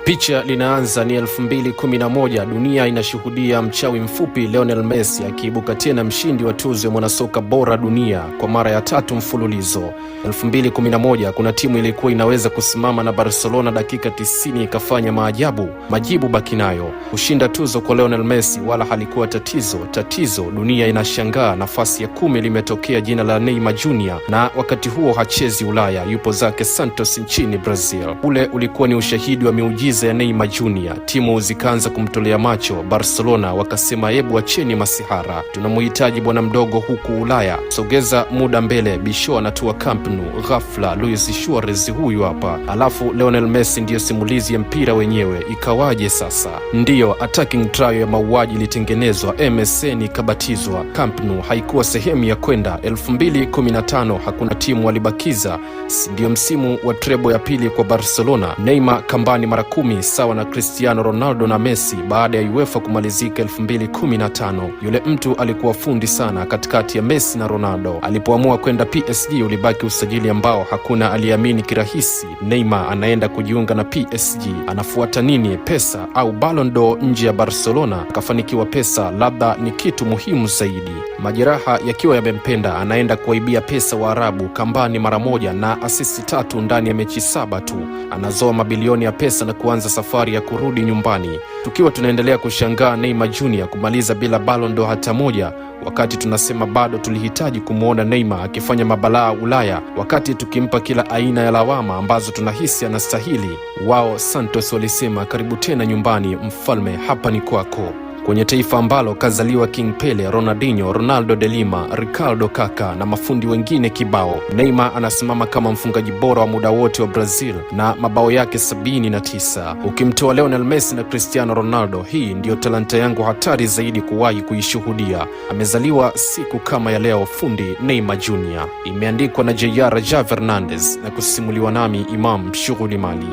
Picha linaanza ni 2011, dunia inashuhudia mchawi mfupi Lionel Messi akiibuka tena mshindi wa tuzo ya mwanasoka bora dunia kwa mara ya tatu mfululizo. 2011, kuna timu ilikuwa inaweza kusimama na Barcelona dakika 90 ikafanya maajabu. Majibu baki nayo. Kushinda tuzo kwa Lionel Messi wala halikuwa tatizo. Tatizo dunia inashangaa, nafasi ya 10 limetokea jina la Neymar Jr, na wakati huo hachezi Ulaya, yupo zake Santos nchini Brazil. Ule ulikuwa ni ushahidi wa miujiza ya Neymar Jr. Timu zikaanza kumtolea macho. Barcelona wakasema, hebu acheni masihara, tunamuhitaji bwana mdogo huku Ulaya. Sogeza muda mbele, Bisho anatua Camp Nou, ghafla Luis Suarez huyu hapa, alafu Lionel Messi ndiyo simulizi ya mpira wenyewe. Ikawaje sasa? Ndiyo attacking trio ya mauaji ilitengenezwa, MSN ikabatizwa. Camp Nou haikuwa sehemu ya kwenda. 2015 hakuna timu walibakiza, ndiyo msimu wa treble ya pili kwa Barcelona. Neymar kambani mara 10 sawa na Cristiano Ronaldo na Messi baada ya UEFA kumalizika 2015. Yule mtu alikuwa fundi sana katikati ya Messi na Ronaldo. Alipoamua kwenda PSG ulibaki usajili ambao hakuna aliamini kirahisi. Neymar anaenda kujiunga na PSG, anafuata nini? Pesa au Ballon d'Or nje ya Barcelona? Akafanikiwa pesa, labda ni kitu muhimu zaidi. Majeraha yakiwa yamempenda, anaenda kuwaibia pesa Waarabu kambani mara moja na asisti 3 ndani ya mechi 7 tu. Anazoa mabilioni ya pesa na kuanza safari ya kurudi nyumbani. Tukiwa tunaendelea kushangaa Neymar Jr kumaliza bila Ballon d'Or hata moja, wakati tunasema bado tulihitaji kumwona Neymar akifanya mabalaa Ulaya, wakati tukimpa kila aina ya lawama ambazo tunahisi anastahili. Wao Santos walisema karibu tena nyumbani, mfalme, hapa ni kwako. Kwenye taifa ambalo kazaliwa King Pele, Ronaldinho, Ronaldo de Lima, Ricardo Kaka na mafundi wengine kibao. Neymar anasimama kama mfungaji bora wa muda wote wa Brazil na mabao yake 79. Ukimtoa Lionel Messi na Cristiano Ronaldo, hii ndiyo talanta yangu hatari zaidi kuwahi kuishuhudia. Amezaliwa siku kama ya leo, fundi Neymar Jr. Imeandikwa na JR Ja Fernandez na kusimuliwa nami Imam Shughuli Mali.